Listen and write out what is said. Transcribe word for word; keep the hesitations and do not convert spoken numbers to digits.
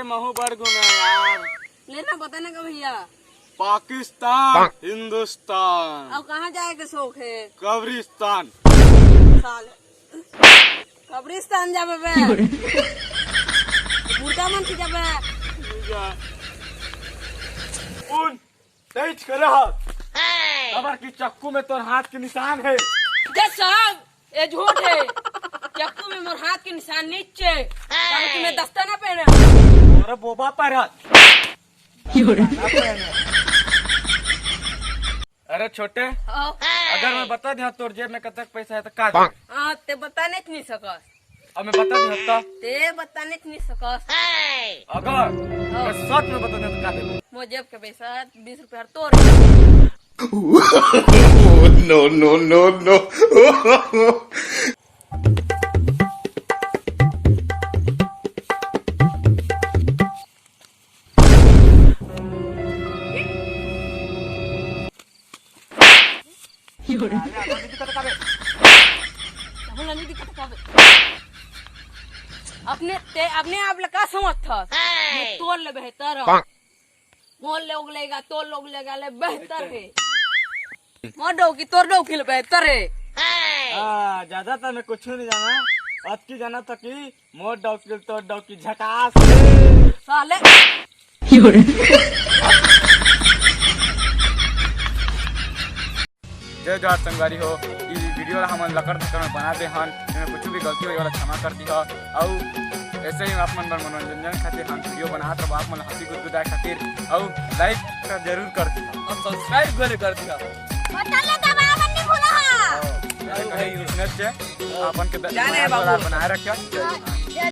महू बड़ घूमे यार। लेना बता ना का भैया। पाकिस्तान, हिंदुस्तान। अब कहाँ जाए के शौक है? कब्रिस्तान। साले। कब्रिस्तान जाबे बे। मुर्दा मन के जाबे। जा। उन तेज कर रहा। खबर की चक्कू में तोर हाथ के निशान है। जय साहब, ये झूठ है। चक्कू में मोर हाथ के निशान नीचे, काहे कि मैं दस्ता ना पहने। अरे बोबा पर। अरे छोटे, हाँ। अगर मैं बता दिया तोर जेब में कतक पैसा है तो का दे? हाँ, ते बताने नहीं सकस। अब मैं बता दिया तो? ते बताने नहीं सकस। अगर हाँ। मैं सच में बता दिया तो का दे? मोर जेब के पैसा बीस रुपया तोर। No, no, no, no। अपने ते, अपने आप ला का समझथस? मैं तोर ले बेहतर हूँ। मोर लोग लेगा, तोर लोग लेगा ले बेहतर है। मोर डौकी तोर डौकी ले बेहतर है। हाँ, ज्यादा तो मैं कुछ नहीं जाना। अतकी जाना था कि मोर डौकी तोर डौकी झकास है। साले। जय जोहार संगवारी हो, ई वीडियो ला हमन लकर धकर में बना दे हन, एमे कुछ भी गलती होए वाला क्षमा कर दिहा। अउ ऐसे ही आप मन बर मनोरंजन खातिर हम वीडियो बनात रहबो, आप मन ला हंसी गुदगुदाए खातिर। अउ like का जरूर कर दिहा। और subscribe घलो कर दिहा। बटन ला दबावन नहीं भूला हा। अरे कहीं business से अपन के द-, जाने बाबू। बनाए रखिया।